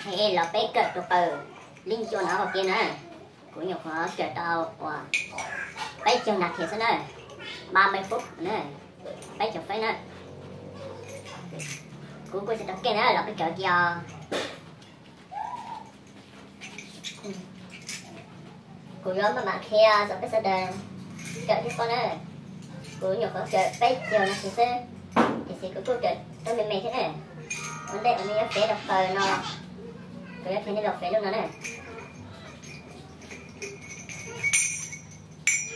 Los peb kawm tus qawm lij ncua no ua ke na. Kuv nyuam qhuav kawm tau uas peb caug nas this xwb na, ba mươi phút na, peb caug phút na. Kuv kuj tsis tau keej na, los peb kawm kiag os. Kuv yuav maj mam qhia rau peb sawv daws kawm thiab paub na. Kuv nyuam qhuav kawm peb caug nas this xwb, tiam sis kuv kuj kawm tau me me thiab na. Ua ntej kuv yuav fev rau qawm no, kuv yuav qhia nej los fev lub no na.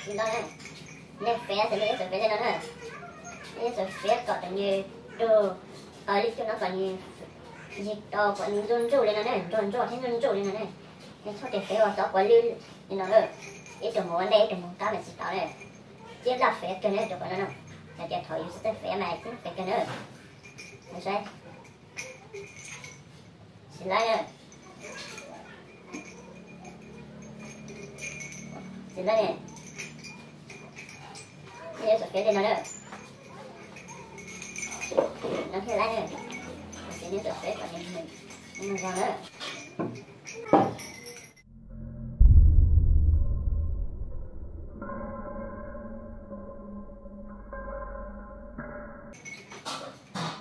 Tsis nto na, nej fev ces nej yuav tsum fev li no na. Nej yuav tsum fev kom cov nws rug lij ncua no kom nws yig tau kom nws ntsuj ntsuj li no na, ntsuj ntsuj thiab ntsuj ntsuj li no na. Nej txhob tias fev ua txov quav lwj li no na, ib tug mus ua ntej ib tug mus qab mas tsis tau na. Cib laj fev kawg na tus qawm no na, yog tias thaum yus tsis txawj fev mas cib laj fev kawg na. Saib, tsis laib na. Tsis laib ne. Nej yuav tsum fev li no na. No thiaj laib na. Tiam sis nej tsum fev kom nws zoo na.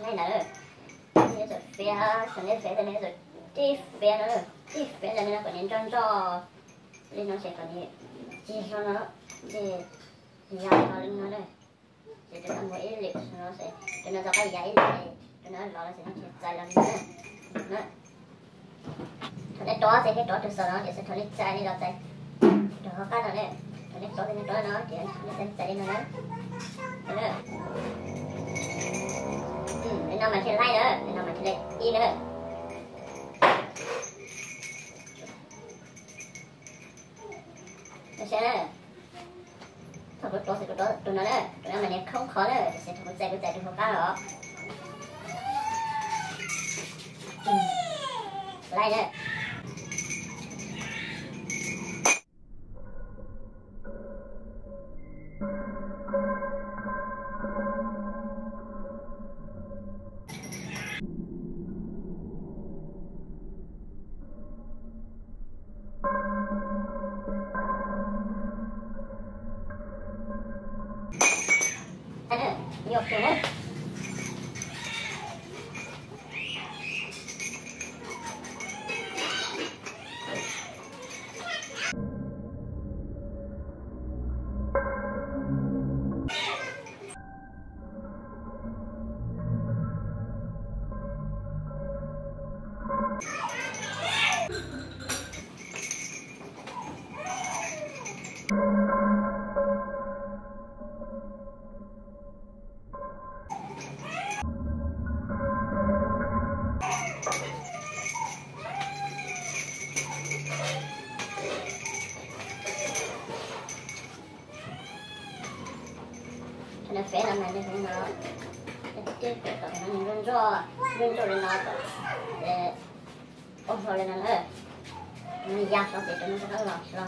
Laib ntawd, nej yuav tsum fev, thaum nej fev ces nej yuav tsum tib fev no, tib fev li no kom nws nroj nroj li no ces kom nws cig hlo no, ces ya hlo li no na. Ces tus no mus ib lwm no ces tus no rov qab ya ib lwm, tus no los no ces nws txais los li no na. Thaum nej rov ces nej rov tus xaus no, tiam sis thaum nej txais nej los txais tus hauv qab no na. Thaum nej rov ces nej rov no, ces nej txais txais li no na. Li no mas thiaj laib na, li no mas thiaj li ib na. Saib na, thaum kuv rov ces kuv rov tus no na, tus no mas nws khoob qhov na, tiam sis thaum kuv txais kuv txais tus hauv qab los. Laib na. Thaum nws fev no mas nej hnov no, nej tib kom nws nroj nroj, nroj nroj li no kom ua hlo li no na. Nws ya hlo ces tus no rov qab los hlo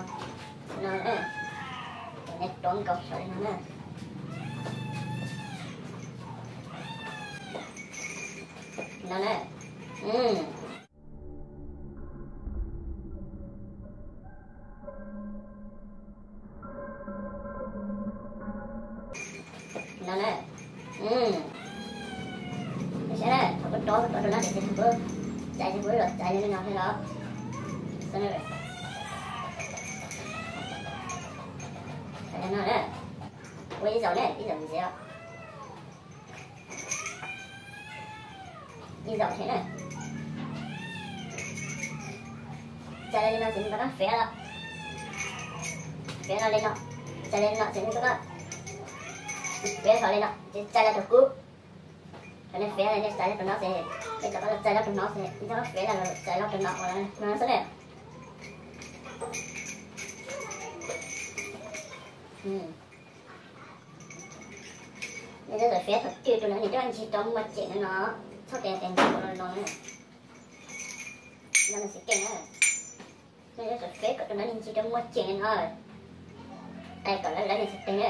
no na. Ces nej tuav nkaus hlo li no na. No na. No na. Saib na, thaum kuv rov kuv rov rau no ces thaum kuv txais ces kuv los txais li no thiab los. Txais li no na. Ua ib zaug na, ib zaug ntxiv. Ib zaug thiab na. Txais li no ces nws rov qab fev los. Fev no li no. Txais li no ces nws rov qab fev hlo li no ces txais los tus kub. Thaum nej fev no nej txais los tus no ces, nej rov qab los txais los tus no ces, nej rov qab fev los txais los tus no uas no xwb na. Nej txawm fev thaum twg tus no nws coj ncig rau muaj ceem no, txhob tias tes ncig ua no no na. No nws tsis keej na. Nej txawm fev kom tus no nws ncig rau muaj ceem no. Tais kom lawv lawv nws txhais tes na.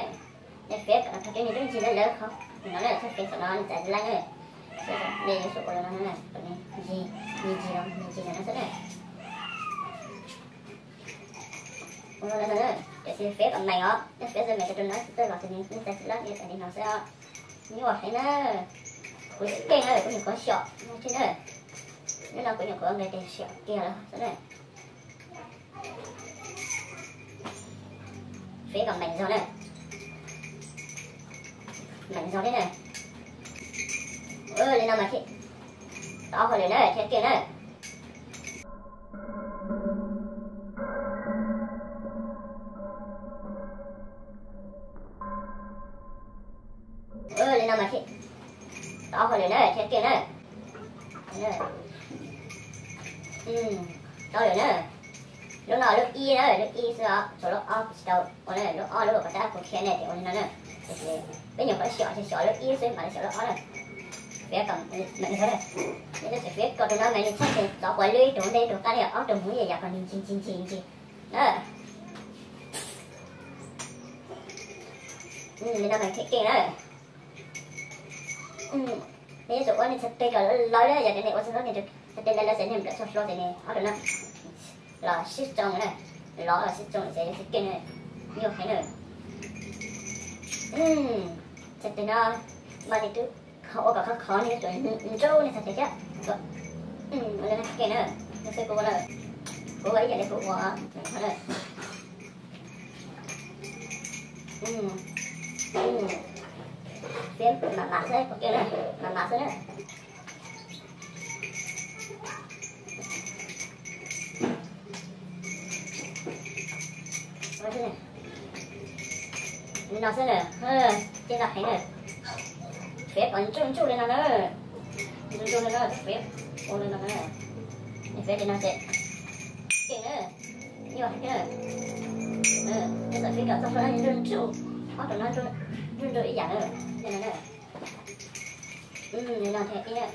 Nej fev kom thaum twg nws twb ncig lawv lawv qhov no na, txhob fev saum no nws txais laib na. Fev saum Nej yuav tsum ua li no na, ncig, ncig los ncig no xwb na. Ua li no na, tiam sis fiav kom meem os, nej fiav tsis meem rau tus no tsis txawj los ces nej txais tsis lab, nej txais li no xwb os. Nyuaj heev na. Kuv tsis keej na, kuv nyuam qhuav xyom no thiab na. Hnub no kuv nyuam qhuav nqes tes xyom kiag lawm xwb na. Fiav kom meem zog na. Meem zog thiab na. Li no mas thiaj tau hauj lwm na, thiaj tiag na. Li no mas thiaj tau hauj lwm na, thiaj tiag na. Tau lawm na. Lub no lub ib na, lub ib xwb os, tshuav lub ob kuv tsis tau ua na, lub ob lub uas tab kuv qhia nej tias ua li no na. Tiam sis peb nyuam qhuav xyom ces xyom lub ib xwb mam li xyom lub ob na. Fiav kom meem zog na. Nej twb tsis fiav kom tus no mas nws txhob ces txov quav lwb ib tug ntej ib tug qab li ob tug hmoov yam yam kom nws ncig ncig ncig ncig na. Li no mas thiaj keej na. Nej yuav tsum ua nej txhais tes kom lawv lawv na, yog tias nej ua txog hnub nej txhais tes lawv lawv ces nej nplawm txog hlo ces nej ob tug no los sib tsoo na, los los sib tsoo ces yuav tsis keej na, nyuaj heev na. Txhais tes no mas nej twb ua kom khov khov nej yuav tsum nrub nej txhais tes thiab. Ua li no keej na, nej saib kuv ua na, kuv ua ib yam li kuv ua na. Fiav mam mam xwb, mam mam xwb na. Li no xwb na, cej no heev na. Fiav kom ntsuj ntsuj li no na, ntsuj ntsuj li no, fiav ua li no na. Nej fiav li no ces keej na, nyuaj heev na. Nej txawm fiav kom txog hlo ntsuj ntsuj, ob tug no ntsuj ntsuj ib yam na, li no na. Li no thiaj ib na.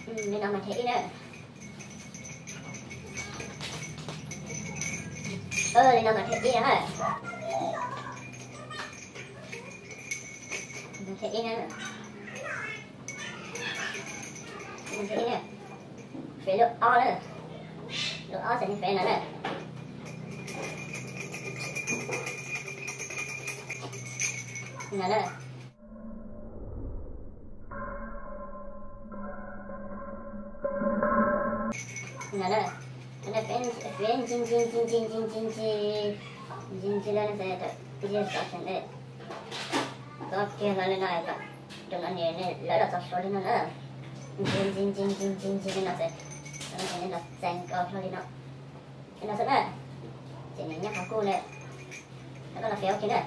Li no mas thiaj ib na. Li no mas thiaj ib na. Thiaj ib na. Thiaj ib na. Fiav lub ob na. Lub ob ces nej fiav no na. No na. No na. Fiav ncig ncig ncig ncig ncig ncig ncig ncig ncig ncig ncig lawm no ces ncig txog ces nej txov kiag no li no kom tus no nws lawv los txog hlo li no na. Ncig ncig ncig ncig ncig ncig li no ces nej los txais nkaus hlo li no. Li no xwb na. Ces nws nyob qhov kuj na. Koj los fiav ua ke na.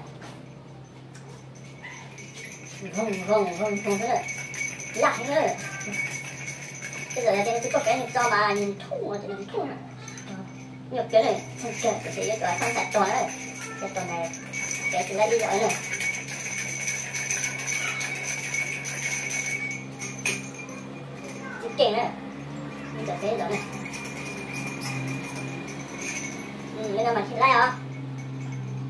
Voog voog voog voog xwb na. Laj heev na. Tej zaum yog tias nws tsis tuaj fiav nws tso mas nws nthum, nws nthum na. Nyuaj kawg na, nthum kawg, tiam sis yuav tsum txhob ntshai tuag na. Cov tuag ntawd fiav tsis lab ib zaug na. Tsis keej na. Ib zaug fiav ib zaug na. Li no mas thiaj laib os.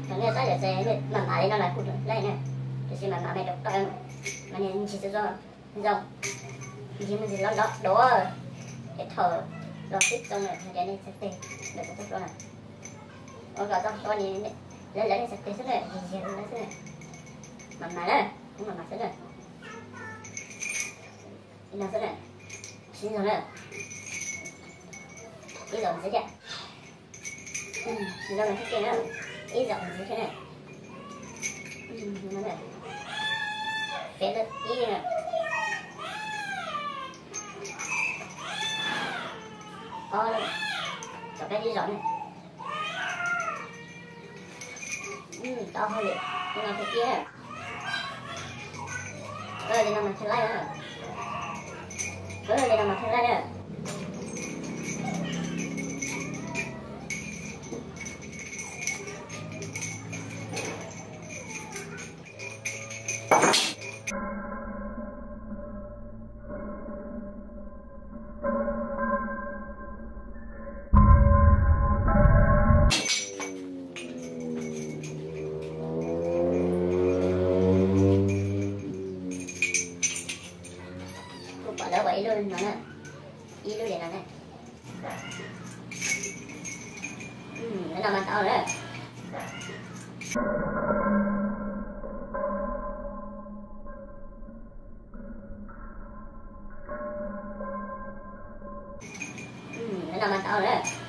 Thaum nej tab yam ces nej mam mam li no los kuj laib na. Tiam sis mam mam me rau tawm mas nws ncig txog zoo, ncig mus ntxig lov lov duav. Ces thaum los sib tsoo lawm hais tias nej txhais tes lawm txog hlo na. Ua kom txog hlo ni, lawv lawv nej txhais tes xwb na, yig yig lawv xwb na. Mam mam na, kuv mam mam xwb na. Li no xwb na. Sib ntsug na. Ib zaug ntxiv thiab. Ntxiv no mas thiaj keej na. Ib zaug ntxiv thiab na. Fiav lub ib na. Ob lub, tom qab ib zaug na. Tau hauj lwm, li no thiaj tiag. Li no mas thiaj laib na. Li no mas thiaj laib na. Ib lub no na, ib lub li no na. Lub no mas tau lawm. Lub no mas tau lawm.